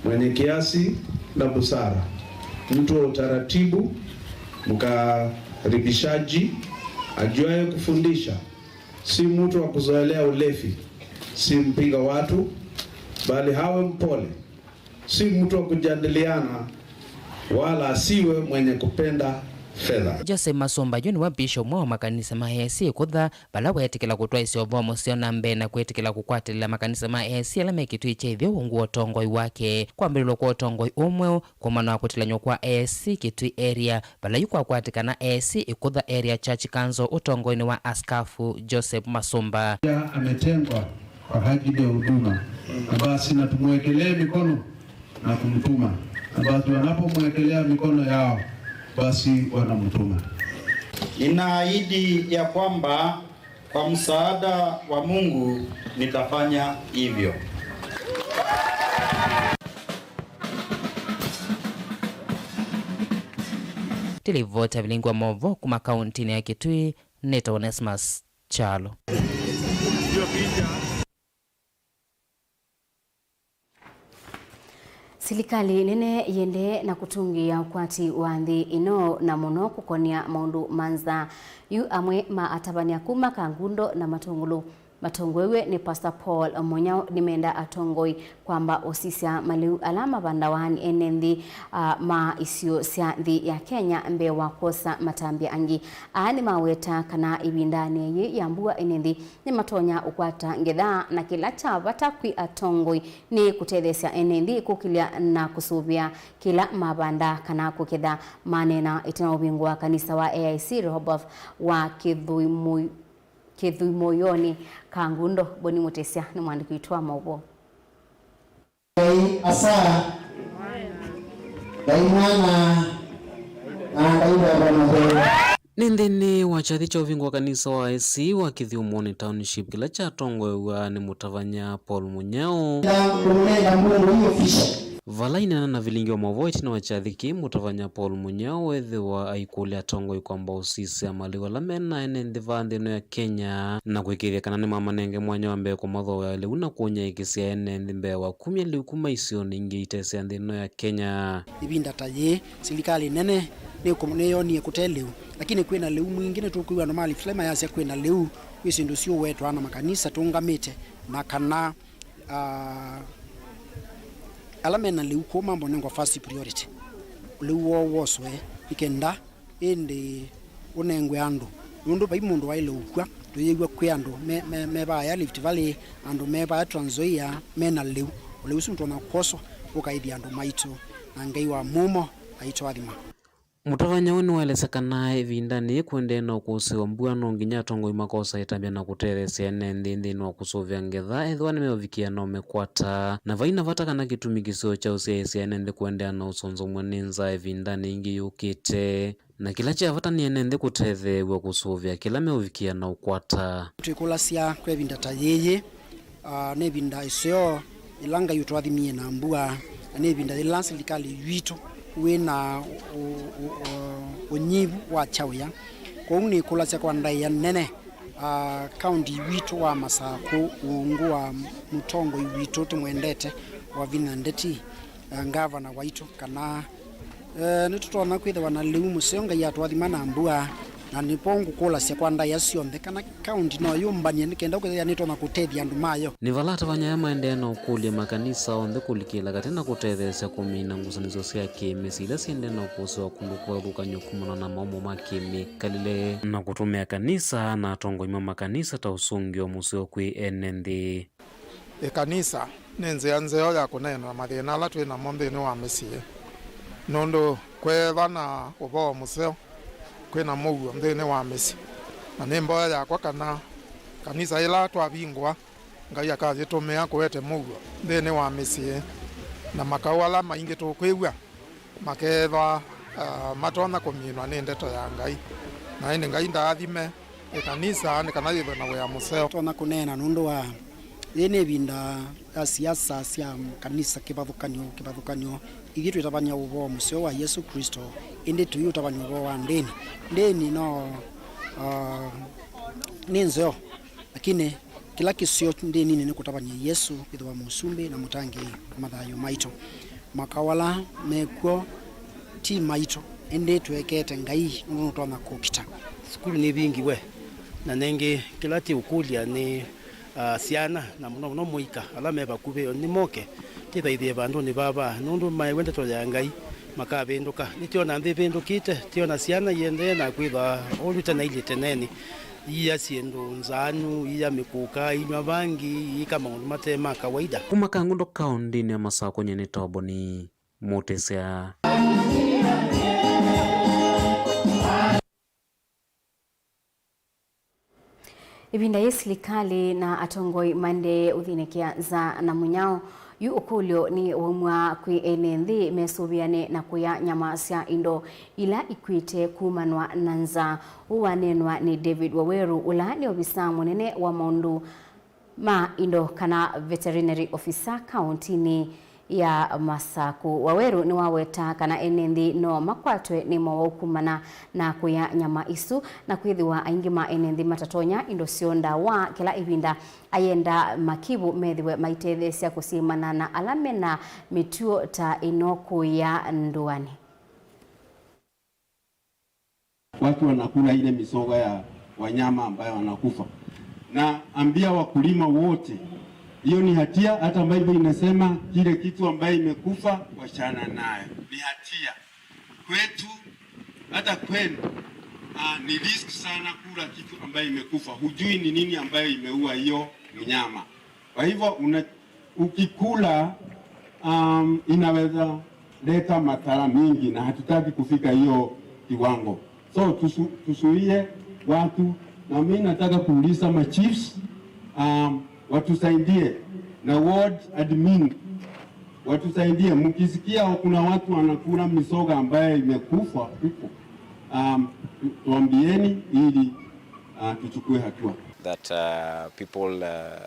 mwenye kiasi na busara, mtu wa utaratibu, mkaribishaji, ajuaye kufundisha, si mtu wa kuzoelea ulevi, si mpiga watu, bali hawe mpole, si mtu wa kujadiliana, wala asiwe mwenye kupenda fedha. Joseph Masumba yu nĩwe bishop ũmwe wa makanisa ma A I C Ĩkũtha, vala weetĩkĩla kũtwaĩsya ũvoo mũseo na mbee na kwĩtĩkĩla kũkwatĩlĩla makanisa ma A I C ala me Kĩtui kya Ĩtheo ungu wa ũtongoi wake. Kwambĩlĩlw'a kwa ũtongoi ũũ mweũ kũmanwa kũtilany'wa kwa A I C Kĩtui Area, vala yu kwakwatĩkana A I C Ĩkũtha Area Church Council ũtongoinĩ wa Askafu Joseph Masumba. Pia ametengwa kwa ajili ya huduma. Na basi na tumwekelee mikono na kumtuma. Na basi wanapomwekelea mikono yao, basi wanamtuma. Ninaahidi ya kwamba kwa msaada wa Mungu nitafanya hivyo. Tilivota vilingi wa maũvoo kuma kauntinĩ ya Kitui, nĩtawa Onesmus Kyalo. Silikalĩ nene yĩendee na kũtũngĩĩa ũkwati wa nthĩ ĩno, na mũno kũkonĩa maũndũ ma nza. Yu amwe ma atavany'a kuma Kangundo na Matũngũlũ. matongoew'e nĩ Pastor Paul Munyao nĩmenda atongoi kwamba ũsisya malĩu ala mavandawa nĩ ene nthĩ, ah, ma isio sya nthĩ ya Kenya mbee wa kwosa matambya angĩ. Aa nĩmaweta kana ĩvindanĩ yĩĩ ya mbua ene nthĩ nĩmatonya ũkwata ngetha, na kĩla kya vata kwĩ atongoi nĩ kũtetheesya ene nthĩ kũkĩlya na kũsũvĩa kĩla mavanda kana kũketha. Maneena ĩtina wa ũvingũa kanisa wa A I C Rehoboth wa Kĩthũimũ-, Kĩthũimũyonĩ. Kangundo Boni Mũtĩsya nĩ mwandĩki witũ wa maũvoo. Ngai Asa, Ngai Mwana, na Ngai Roho Mũtheu. Nĩ nthĩnĩ wa kyathĩ kya ũvingũa kanisa wa A I C wa Kĩthyũmũnĩ Township, kĩla kyatongoew'a nĩ mũtavany'a Paul Munyao. Na kũmũnenga mbungũ hiyo fisha. Vala aineena na vilingi wa maũvoo ĩtina wa kyathĩ kĩĩ, mũtavany'a Paul Munyao weethĩwa aikũlya atongoi kwamba ũsisya malĩu ala me na ene nthĩ vaa nthĩ ĩno ya Kenya, na kũĩkĩĩthya kana nĩmamanenge mwanya wa mbee kũmathooea lĩu na kũnyaĩĩkĩsya ene nthĩ mbee wa kumya lĩu kuma isionĩ ingĩ ite sya nthĩ ĩno ya Kenya. Ĩvinda ta yĩĩ, silikalĩ nene nĩkũ-, nĩyonie kũte lĩu, lakini kwĩ na lĩu mwingĩ. Nĩtũkwĩw'a andũ ma Rift Valley mayasya kwĩ na lĩu, kwĩ syĩndũ syũwetwa na makanisa tũũngamĩte, na kana, ah, ala me na lĩu kũu mambonengwa first priority, lĩu woo woswe nĩ kenda ĩndĩ ũnengwe andũ, nũndũ vai mũndũ waĩle ũkw'a. Tũyĩw'a kwĩ andũ me, me, me vaya Rift Valley, andũ me vaya Trans Nzoia me na lĩu. Lĩu ũsu nĩtwona kwoswa ũkaĩthya andũ maitũ, na Ngai wa mumo aitũathima. Mũtavany'a ũũ nĩwaelesya kana ĩvindanĩ yĩĩ kũendee na ũkũsĩ wa mbua, no nginya atongoi makosa ĩtambya na kũtetheesya ene nthĩ nthĩnĩ wa kũsũvĩa ngetha ethĩwa nĩmeũvikĩa na ũmĩkwata, na vai na vata kana kĩtumi kĩseo kya ũsyaĩĩsya ene nthĩ kũendeea na ũsonzomw'a nĩ nzaa ĩvindanĩ yĩngĩ yũkĩte, na kĩla kya vata nĩ ene nthĩ kũtetheew'a kũsũvĩa kĩla meũvikĩa na ũkwata. Twĩkũlasya kwa ĩvinda ta yĩyĩ, ah, nĩ ĩvinda ĩseo ĩla Ngai ũtwathimie na mbua, na nĩ ĩvinda yĩla silikalĩ witũ wĩ na ũ-, ũ-, ũ-, ũnyivu wa kyaũya. Kwoou nĩkũlasya kwa ndaĩa nene, ah, kaũnti witũ wa Masakũ, ungu wa mũtongoi witũ tũmwendete Wavinya Ndeti, eh, ngavana waitũ, kana, eh, nĩtũtonya kwĩthĩwa na lĩu mũseo, Ngai atũathima na mbua, na nĩvo ngũkũlasya kwa ndaĩa syonthe kana kaũnti no yũmbany'e nĩ kenda ũkethĩa nĩtonya kũtethya andũ mayo. Nĩ vala atavany'a aya maendee na ũkũlya makanisa onthe kũlikĩla katĩ na kũtetheesya kũmina ngusanĩsyo sya kĩ-mĩsyĩ ila siendee na ũkũsĩ wa kũndũ kũvathũkany'o kumana na maũmũ ma kĩ-mĩkalĩle, na kũtũmĩa kanisa na atongoi ma makanisa ta ũsũngĩo mũseo kwĩ ene nthĩ. Ĩkanisa nĩ nzĩa nzeo ya kũneena mathĩna ala twĩ namo nthĩnĩ wa mĩsyĩ, nũndũ kweethwa na ũvoo mũseo, kwĩ na mũuo nthĩnĩ wa mĩsyĩ. Na nĩ mboya yakwa kana kanisa ĩla twavingũa, Ngai akayĩtũmĩa kũete mũuo nthĩnĩ wa mĩsyĩ, na makaũ ala maingĩ tũkwĩw'a makeethwa, ah, matonya kũminwa nĩ ndeto ya Ngai. Na ĩndĩ Ngai ndaathime ĩkanisa nĩ kana yĩthwe na wĩa mũseo. Tonya kũneena nũndũ wa, yĩĩ nĩ ĩvinda ya siasa sya kanisa, kĩvathũkany'o, kĩvathũkany'o. Ithyĩ twĩtavany'a ũvoo mũseo wa Yesũ Klĩsto, ĩndĩ tũiũtavany'a ũvoo wa ndĩni. Ndĩni no, ah, nĩ nzeo, lakini kĩla kĩseo ndĩninĩ nĩ kũtavany'a Yesũ kwĩthĩwa mũsumbĩ na mũtangĩĩi wa mathayũ maitũ. Makaũ ala mekw'o ti maitũ, ĩndĩ tũekete Ngai nũndũ nũtonya kũkita. Sukulu nĩvingiwe, na nengĩ kĩla tĩũkũlya nĩ, ah, syana, na mũno mũno mũika ala me vakuvĩ nĩmoke, tĩthaithĩe vandũnĩ vava, nũndũ maeew'a ndeto ya Ngai makavĩndũka. Nĩtwĩona nthĩ ĩvĩndũkĩte, twĩona syana iendee na kwĩthwa ũndũ itenailye tenenĩ. Iia syĩndũ nzaanu, iia mĩkũka, inyw'a vangi, iika maũndũ mate ma kawaida. Kuma Kangundo kaũndĩnĩ ya Masakũ, nyie nĩ Toboni Mũtĩsya. Ĩvinda yĩĩ silikalĩ na atongoi maendee ũthĩnĩkĩa nzaa na mũnyao. Yu ũkũlyo nĩ waumw'a kwĩ ene nthĩ mesũvĩane na kũya nyama sya indo ila ikw'ĩte kumanwa na nzaa. Ũũ waneenwa nĩ David Waweru, ũla nĩ ovisaa mũnene wa maũndũ ma indo kana veterinary officer kaũntinĩ ya Masakũ. Waweru nĩwaweta kana ene nthĩ no makwatwe nĩ mowau kumana na kũya nyama isu, na kwĩthĩwa aingĩ ma ene nthĩ matatonya indo syoo ndawa kĩla ĩvinda, ayenda makivũ methĩwe maitetheesya kũsyĩmana na ala mena mĩtuo ta ĩno kũya ndũanĩ. Watu wanakula ile mizoga ya wanyama ambayo wanakufa. Na ambia wakulima wote, hiyo ni hatia. Hata Bible inasema kile kitu ambaye imekufa, wachana nayo. Ni hatia kwetu. Hata kwenu, ah, ni risk sana kula kitu ambayo imekufa. Hujui ni nini ambayo imeua hiyo mnyama. Kwa hivyo una-, ukikula, um, inaweza leta madhara mingi, na hatutaki kufika hiyo kiwango. So tusu-, tusuie watu, na mimi nataka kuuliza machiefs, um, watusaidie na ward admin, watusaidie. Mkisikia kuna watu wanakula misoga ambaye imekufa huko, um, tu-, tuambieni ili, uh, tuchukue hatua. That, uh, people, uh,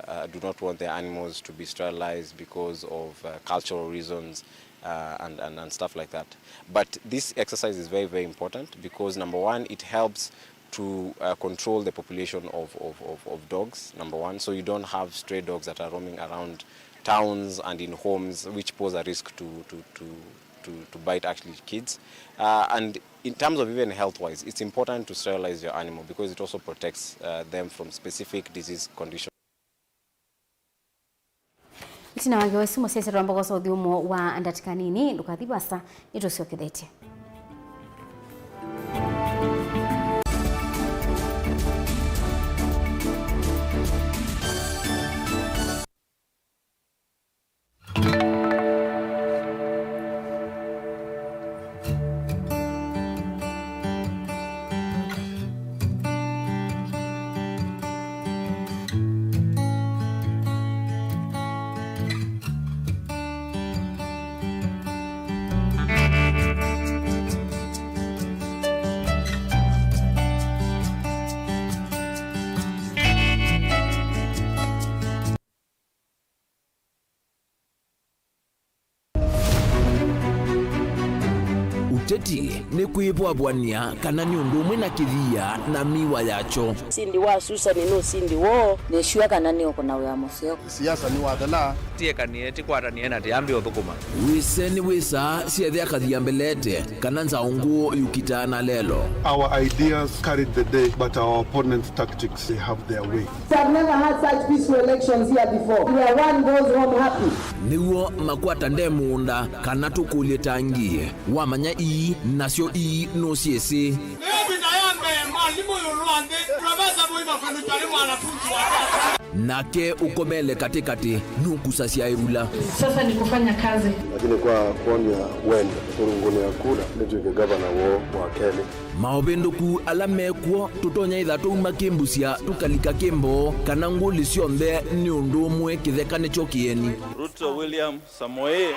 uh, do not want their animals to be sterilized because of, uh, cultural reasons, uh, and, and, and stuff like that. But this exercise is very, very important because, number one, it helps to, uh, control the population of, of, of, of dogs, number one. So you don't have stray dogs that are roaming around towns and in homes, which pose a risk to, to, to, to, to bite actually kids. Uh, and in terms of even health-wise, it's important to sterilize your animal because it also protects, uh, them from specific disease conditions. Ĩtina wa ngewa ĩsu, mũsyaĩĩsya twambokosa ũthyũmũo wa ndatĩka nini, ndũkathi vaasa, nĩtũsyokethetye. Ũteti nĩ kwĩvwavw'ania kana nĩ ũndũ ũmwe na kĩthia na mĩwa yakyo. Ũsindi wa Susani nĩ ũsindi woo. Nĩsw'a kana nĩũkũna wĩa mũseo. Siasa nĩ wathela. Tiekanie, tikwatanie na tiambe ũthũkũma. Wĩse nĩ wĩsaa syethĩa kathia mbelete kana nzaũ ngũũ yũkitaa na lelo. Our ideas carried the day, but our opponents' tactics, they have their way. We have never had such peaceful elections here before, where one goes home happy. Nĩw'o makwata nde mũũnda kana tũkũlye tangi. Wamanya ii, nasyo ii nũsyĩsĩ. Nĩyo vita ya mbee mwalimũ ĩũlũ wa nthĩ, Profesa Mũima kũlutwa nĩ mwanafunzi wake. Nake ũkomele katĩkatĩ nũkusasya ĩvula. Sasa ni kufanya kazi. Lakini kwa kuonia wendo, kũrũngũnĩa kura, nĩtw'ĩke gavana woo wa kelĩ. Maũvĩndũku ala me kw'o tũtonya ĩtha twauma kĩmbusya tũkalika kĩmboo, kana ngũlĩ syonthe nĩ ũndũ ũmwe kĩtheka nĩkyo kĩeni. Ruto William Samoei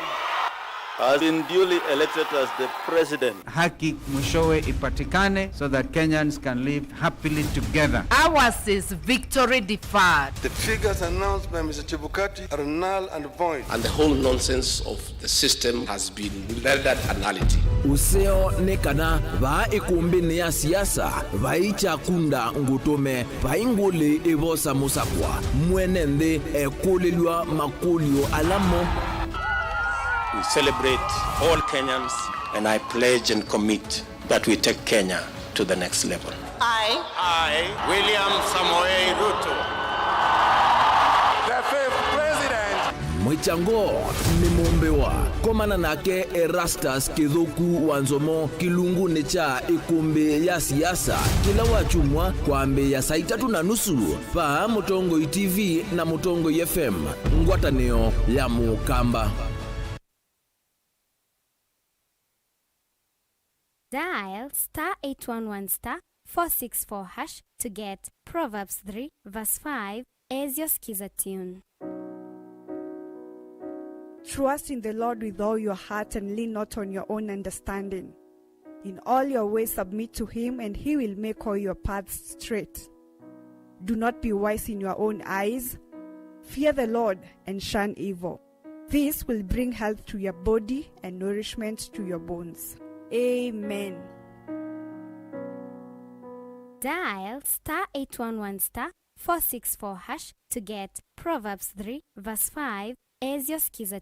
has been duly elected as the president. Haki mwishowe ipatikane so that Kenyans can live happily together. Ours is victory deferred. The figures announced by Mister Chebukati are null and void. And the whole nonsense of the system has been rendered a nullity. Ũseo nĩ kana vaa ĩkũmbĩnĩ ya siasa vai kyakunda ngũtũme, vai ngũlĩ ĩvosa mũsakwa, mwene nthĩ ekũlĩlw'a makũlyo ala mo. We celebrate all Kenyans and I pledge and commit that we take Kenya to the next level. I, I, William Samoei Ruto, the fifth president. Mwĩkyango nĩ mũmbĩwa. Komana nake Erastus Kĩthũku wa Nzomo kĩlungunĩ kya ĩkũmbĩ ya siasa kĩla wakyumwa kwambĩĩa saa itatũ na nusu vaa Mũtongoi T V na Mũtongoi F M, ngwatanĩo ya Mũkamba. Dial star eight one one star four six four hash to get Proverbs three verse five as your Skiza tune. Trust in the Lord with all your heart and lean not on your own understanding. In all your ways submit to him, and he will make all your paths straight. Do not be wise in your own eyes. Fear the Lord and shun evil. This will bring health to your body and nourishment to your bones. Amen. Dial star eight one one star four six four hash to get Proverbs three verse five as your Skiza.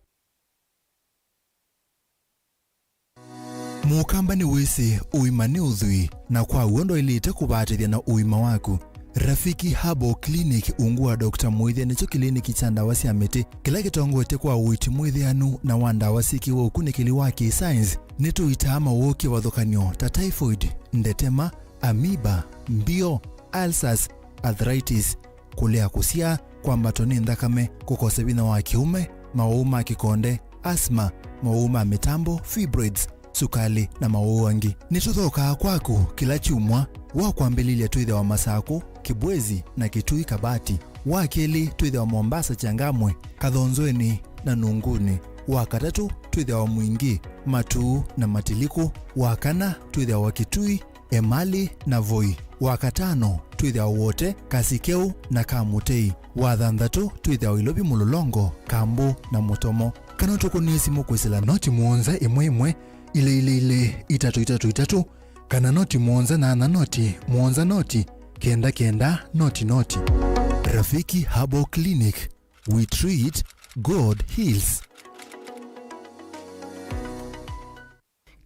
Mũkamba nĩwĩsĩ ũima nĩ ũthwii, na kwa w'o ndwaĩlĩte kũvatĩthya na ũima waku. Rafiki Herbal Clinic, ungu wa Doctor Mwĩthya, nĩkyo kĩliniki kya ndawa sya mĩtĩ kĩla kĩtongoetye kwa ũiiti mwĩthĩanu na wa ndawa syĩkĩwe ũkunĩkĩli wa kĩ-science. Nĩtũitaa mawũũ kĩvathũkany'o ta typhoid, ndetema, amoeba, mbio, ulcers, arthritis, kũlea kũsyaa, kwambatwa nĩ nthakame, kũkosa vinya wa kĩũme, mawũũ ma kĩkonde, asthma, mawũũ ma mĩtambo, fibroids, sukalĩ, na mawũũ angĩ. Nĩtũthokaa kwaku kĩla kyumwa. Wa kwambĩlĩlya twĩthĩawa Masakũ, Kĩbwezi, na Kitui Kabati. Wa kelĩ twĩthĩawa Mombasa, Changamwe, Kathonzweni, na Nunguni. Wa katatũ twĩthĩawa Mwingi, Matuu, na Matiliku. Wa kana twĩthĩawa Kitui, Emali, na Voi. Wa katano twĩthĩawa Wote, Kasikeu, na Kamutei. Wa thanthatũ twĩthĩawa Ilovi, Mũlolongo, Kambu, na Mũtomo. Kana ũtũkũnĩe simũ kwĩsĩla noti mũonza ĩmwe ĩmwe, ilĩ ilĩ ilĩ, itatũ itatũ itatũ, kana noti mũonza nyanya noti mũonza noti kenda kenda noti noti. Rafiki Herbal Clinic, we treat, God heals.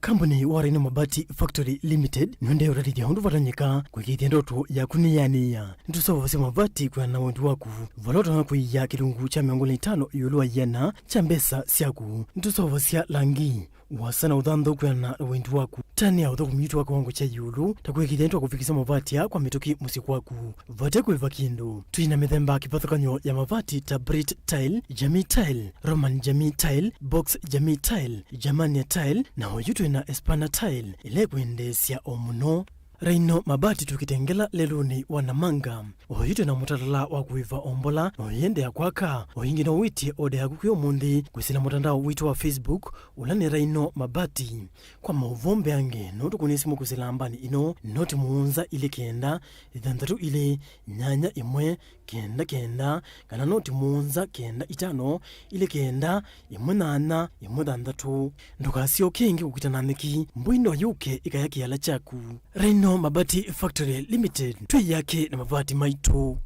Kambuni wa Rhino Mabati Factory Limited nĩũendee ũtethya ũndũ vatonyeka kwĩkĩĩthya ndoto yaku nĩyanĩĩa. Nĩtũseũvasya mavati kwĩana na wendi waku, vala ũtonya kũia kĩlungu kya mĩongo ĩlĩ na itano ĩũlũ wa ĩana kya mbesa syaku. Nĩtũseũvasya langi, ũasa na ũthanthau kwĩana na wendi waku. Tani ya ũthũkũmi witũ wa kĩwango kya ĩũlũ, ta kwĩkĩĩthya nĩtwakũvikĩsya mavati aa kwa mĩtũkĩ mũsyĩ kwaku vate kũĩva kĩndũ. Twĩ na mĩthemba kĩvathũkany'o ya mavati ta Brit Tile, Jamii Tile, Roman Jamii Tile, Box Jamii Tile, Germania Tile, na oyu twĩ na Espana Tile, ĩla ĩkwendeesya o mũno. Rhino Mabati twĩ Kitengela lelũnĩ wa Namanga. Oyu twĩ na mũtalala wa kũĩva o mbola, na ũyĩendeea kwaka. O ĩngĩ no wĩtye oda yaku kwĩ ũmũnthĩ kwĩsĩla mũtandao witũ wa Facebook, ũla nĩ Rhino Mabati. Kwa maũvoo mbeange, no ũtũkũnĩe simũ kwĩsĩla nambani ĩno, noti mũonza ilĩ kenda, thanthatũ ilĩ, nyanya ĩmwe, kenda kenda, kana noti mũonza kenda itano, ilĩ kenda, ĩmwe nyanya, ĩmwe thanthatũ. Ndũkasyoke ĩngĩ kũkita na nyeki, mbũi no yũke ĩkaya kĩala kyaku. Rhino Mabati Factory Limited, twĩ yake na mavati maitũ.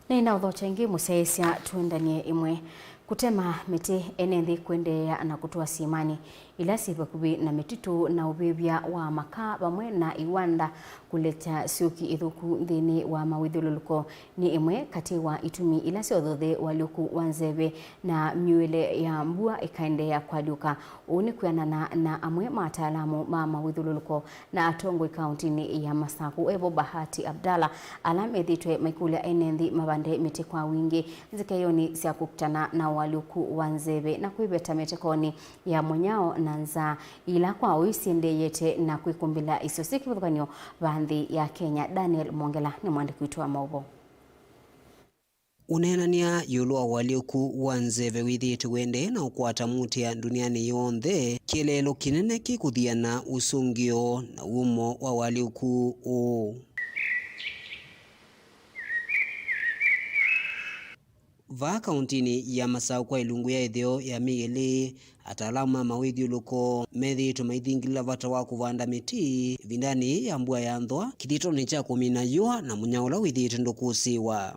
Nĩnaũthokya ĩngĩ mũsyaĩĩsya, tũendanie ĩmwe. Kũtema mĩtĩ ene nthĩ kũendeea na kũtũa syĩmanĩ ila syĩ vakuvĩ na mĩtitũ na ũvĩvya wa makaa vamwe na iwanda kũlekya syũki ĩthũku nthĩnĩ wa mawĩthyũlũlũko nĩ ĩmwe katĩ wa itumi ila syothothe ũalyũku wa nzeve na myuĩle ya mbua ĩkaendeea kwalyũka. Ũu nĩ kwĩanana na amwe ma ataalamu ma mawĩthyũlũlũko na atongoi kauntinĩ ya Masakũ, evo Bahati Abdallah, ala methĩĩtwe maikũlya ene nthĩ mavande mĩtĩ kwa wingĩ nzikaĩonĩ sya kũkitana na ũalyũku wa nzeve na kwĩveta mĩtekonĩ ya mũnyao na nzaa, ila kwa ũu syĩendeeyete na kwĩkũmbĩla isio syĩ kĩvathũkany'o va nthĩ ya Kenya. Daniel Mwongela nĩ mũandĩki witũ wa maũvoo. Ũneenany'a ĩũlũ wa ũalyũku wa nzeve wĩthĩĩtwe ũendee na ũkwata muutĩa ndunianĩ yonthe, kĩeleelo kĩnene kĩkũthiana ũsũngĩo na wumo wa ũalyũku ũũ. Vaa kauntinĩ ya Masaũ kwa ĩlungu ya ĩtheo ya mĩĩ ĩlĩ, ataalamu ma mawĩthyũlũko methĩĩtwe maithingĩlĩla vata wa kũvanda mĩtĩ ĩvindanĩ yĩĩ ya mbua ya nthũa, kĩthĩtonĩ kya kũmina yũa na mũnyao ũla wĩthĩĩtwe ndũkũsĩĩwa.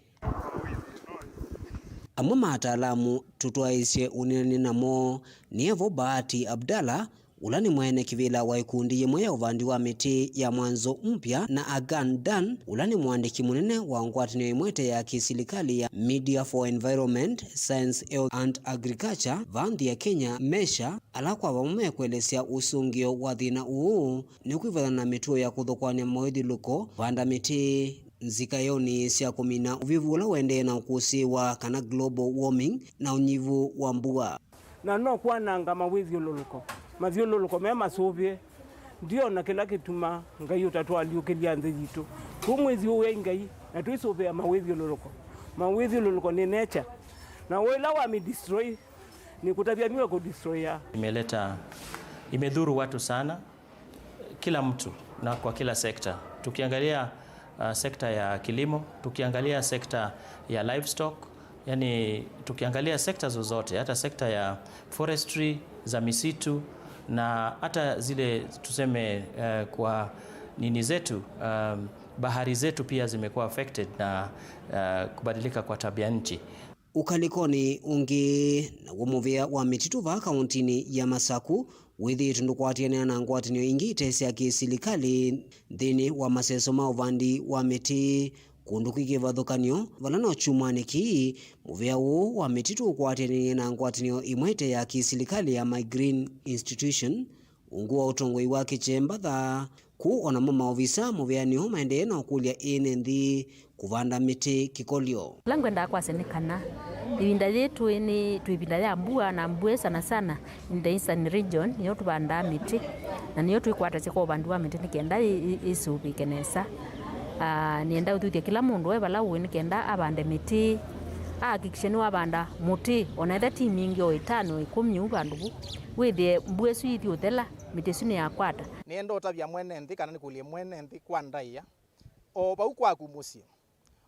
Amwe ma ataalamu tũtwaĩĩsye ũneenany'a namo nĩ evo Bahati Abdallah, ũla nĩ mwene kĩvĩla wa ĩkundi yĩmwe ya ũvandi wa mĩtĩ ya Mwanzo Mpya, na Agan Dan, ũla nĩ mũandĩki mũnene wa ngwatanĩo ĩmwe ĩte ya kĩsilikalĩ ya Media for Environment, Science, Health and Agriculture, vaa nthĩ ya Kenya, MESHA, ala kwa vamwe mekũelesya ũsũngĩo wa thĩna ũũ nĩ kwĩvathana na mĩtuo ya kũthũkũanĩa mawĩthyũlũko, vanda mĩtĩ, nzikaĩonĩ sya kũmina ũvivu ũla ũendee na ũkũsĩĩwa kana global warming na ũnyivu wa mbua. Na no kwananga mawĩthyũlũlũko, mathyũlũlũko me masũvĩe. Ndiona kĩla kĩtuma Ngai ũtatũalyũkĩlya nthĩ yitũ. Tũmwĩthyũũei Ngai na twĩsũvĩa mawĩthyũlũlũko. Mawĩthyũlũlũko nĩ nature. Na ũĩla wamĩdestroy, nĩkũtavya nĩwe kũdestroya. Imeleta, imedhuru watu sana. Kila mtu na kwa kila sekta. Tukiangalia, uh, sekta ya kilimo, tukiangalia sekta ya livestock, yani tukiangalia sekta zozote, hata sekta ya forestry, za misitu, na hata zile tuseme, uh, kwa nini zetu, um, bahari zetu pia zimekuwa affected na, uh, kubadilika kwa tabia nchi. Ũkalĩkonĩ ũngĩ, naw'o mũvĩa wa mĩtitũ vaa kaũntinĩ ya Masaku wĩthĩĩtwe ndũkwatĩanĩa na ngwatanĩo ingĩ ite sya kĩsilikalĩ nthĩnĩ wa maseso ma ũvandi wa mĩtĩ kũndũ kwĩ kĩvathũkany'o, vala no kyumwanĩ kĩĩ mũvĩa ũũ wa mĩtitũ ũkwatĩanĩie na ngwatanĩo ĩmwe ite ya kĩsilikalĩ ya My Green Institution, ungu wa ũtongoi wa Kĩkyemba Thaa, kũu o namo maovisa mũvĩanĩ ũũ maendee na ũkũlya ene nthĩ kũvanda mĩtĩ kĩkolyo. Ũla ngwendaa kwasya nĩ kana ĩvinda yĩĩ twĩ nĩ twĩ ĩvinda ya mbua, na mbua sana sana in the eastern region nĩyo tũvandaa mĩtĩ, na nĩyo twĩkwatasya kwa ũvandi wa mĩtĩ nĩ kenda ĩ- ĩ- ĩsũvĩke nesa. Ah, nĩenda ũthuthya kĩla mũndũ e vala ũĩ nĩ kenda avande mĩtĩ, ahakikishe nĩwavanda mũtĩ, ona ethĩa ti mingĩ, o ĩtano, ĩkũmi ũu vandũ vu, wĩthĩe mbua ĩsu ithi ũthela, mĩtĩ ĩsu nĩyakwata. Nĩenda ũtavya mwene nthĩ kana nĩkũlye mwene nthĩ kwa ndaĩa, o vau kwaku mũsyĩ,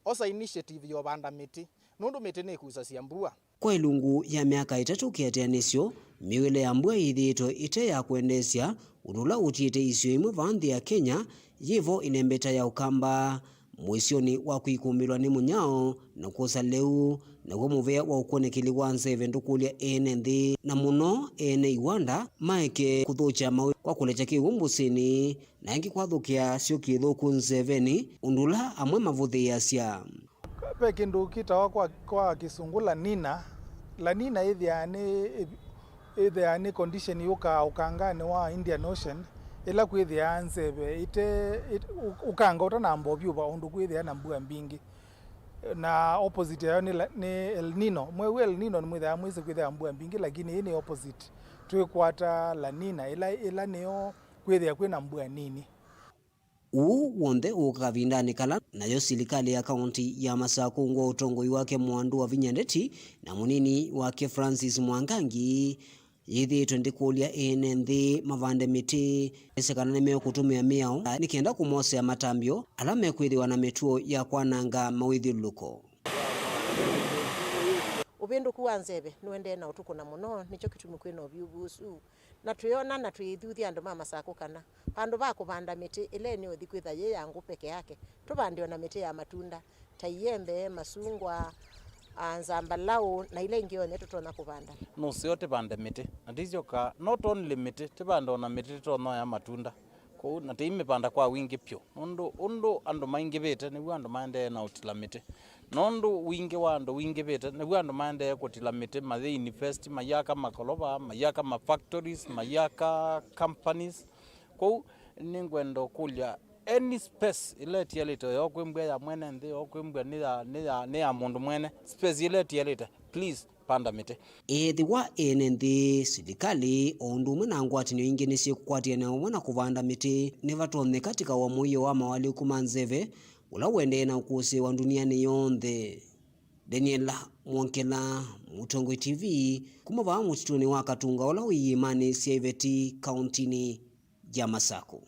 osa initiative ya ũvanda mĩtĩ, nũndũ mĩtĩ nĩkusasya mbua. Kwa ĩlungu ya myaka ĩtatũ kĩatĩanĩsyo, mĩw'ĩle ya mbua yĩthĩĩtwe ĩte ya kwendeesya, ũndũ ũla ũtiĩte isio imwe vaa nthĩ ya Kenya yĩ vo ĩlembeta ya Ũkamba. Mũisyonĩ wa kwĩkumbĩlwa nĩ mũnyao na kwosa lĩu, naw'o mũvĩa wa ũkwonekeli wa nzeve ndũkũlya ene nthĩ, na mũno ene iwanda, maeke kũthũkya mawĩa kwa kũlekya kĩw'ũ mbũsĩnĩ, na ĩngĩ kwathũkĩa syũki ĩthũku nzevenĩ, ũndũ ũla amwe mavũthĩĩasya. Ve kĩndũ kĩtawa kwa, kwa Kĩsũngũ La Nina. La Nina ĩthĩaa nĩ, ĩthĩaa nĩ condition yũkaa ũkanganĩ wa Indian Ocean, ĩla kwĩthĩaa nzeve ĩte, ĩte, ũ- ũkanga ũtanamba ũvyũva ũndũ kwĩthĩaa na mbua mbingĩ. Na opposite yayo nĩ, la- nĩ El Nino. Mweũ El Nino nĩmwĩthĩaa mwĩsĩ kwĩthĩaa mbua mbingĩ, lakini ĩĩ nĩ opposite. Twĩkwata La Nina, ĩla, ĩla nĩyo kwĩthĩa kwĩna mbua nini. Ũu w'onthe ũũka kavindanĩ kala nayo silikalĩ ya kaũnti ya Masakũ ngwa ũtongoi wake Mwandu wa Vinya Ndeti na mũnini wake Francis Mwangangi yĩthĩĩtwe ndĩkũlya ene nthĩ mavande mĩtĩ, ĩse kana nĩmeũkũtũmĩa mĩao nĩ kenda kũmosea matambyo ala mekwĩthĩwa na mĩtuo ya kwananga mawĩthyũlũlũko. Ũvĩndũku wa nzeve nũendee na ũtũkũna mũno, nĩkyo kĩtumi kwĩna ũvyũvu ũsu. Na twĩona na twĩithuthya andũ ma Masakũ kana vandũ va kũvanda mĩtĩ ĩla ĩnĩũthi kwĩtha yĩ ya ngũ peke yake, tũvande o na mĩtĩ ya matunda ta iembe, masungwa, a, nzambalaũ, na ila ingĩ onthe tũtonya kũvanda. Nũseo tĩvande mĩtĩ, na tĩsyoka not only mĩtĩ, tĩvande o na mĩtĩ tũtonya oya matunda. Kwoou na tĩimĩvanda kwa wingĩ vyũ, nũndũ ũndũ andũ maingĩvĩte nĩw'o andũ maendee na ũtila mĩtĩ. Nũndũ wingĩ wa andũ wingĩvĩte nĩw'o andũ maendee kũtila mĩtĩ, mayĩ invest, mayaka makolova, mayaka ma factories, mayaka companies. Kwoou nĩngwenda ũkũlya, any space ĩla ĩtialĩte, yo kwĩ mbua ya mwene nthĩ, yo kwĩ mbua nĩ ya, nĩ ya, nĩ ya mũndũ mwene, space ĩla ĩtialĩte, please, panda mĩtĩ. Ethĩwa ene nthĩ, silikalĩ, o ũndũ ũmwe na ngwatanĩo ingĩ nĩsyĩkũkwatĩanĩa ũmwe na kũvanda mĩtĩ, nĩvatonyeka tĩkawa mũio wa mawalĩku ma nzeve ũla ũendee na ũkũsĩĩwa ndunianĩ yonthe. Daniela Mwongela, Mũtongoi T V, kuma vaa mũtitũnĩ wa Katunga ũla wĩ iĩmanĩ sya Iveti, kaũntinĩ ya Masakũ.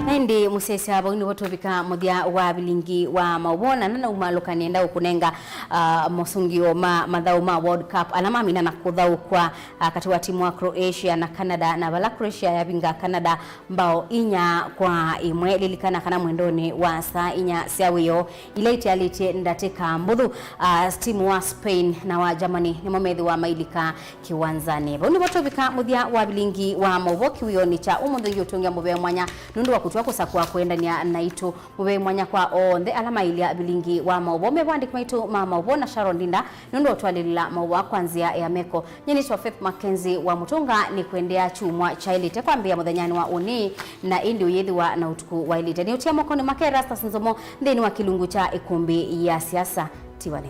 Na ĩndĩ mũsyaĩĩsya, vau nĩvo tũvika mũthya wa vilingi wa maũvoo, na nanaumalũka nĩenda ũkũnenga, ah, mosũngĩo ma mathaũ ma World Cup ala mamina na kũthaũkwa, ah, katĩ wa timu wa Croatia na Canada, na vala Croatia yavinga Canada mbao inya kwa ĩmwe. Lilikana kana mwendonĩ wa saa inya sya wĩoo ila itialĩtye ndatĩka mbũthũ, ah, timu wa Spain na wa Germany nĩmo methĩwa mailika kĩwanzanĩ. Vau nĩvo tũvika mũthya wa vilingi wa maũvoo kĩwĩonĩ kya ũmũnthĩ. Ũngĩ ũtũngĩa mũvea mwanya nũndũ wa kũtw'a kũsakũa kũendany'a naitũ. Mũvea mwanya kwa onthe ala mailya vilingi wa maũvoo, me vandĩki maitũ ma maũvoo na Sharon Linda nũndũ wa ũtwalĩlĩla maũvoo kwa nzĩa ya meko. Nyie nĩtwa Faith Mackenzie wa Mũtũnga, nĩ kũendeea kyumwa kyaĩlĩte kwambĩĩa mũthenyanĩ wa ũnĩ, na ĩndĩ ũyĩthĩwa na ũtukũ waĩlĩte. Nĩ ũtia mokonĩ make Erastus Nzomo nthĩnĩ wa kĩlungu kya ĩkũmbĩ ya siasa. Tiwa nĩ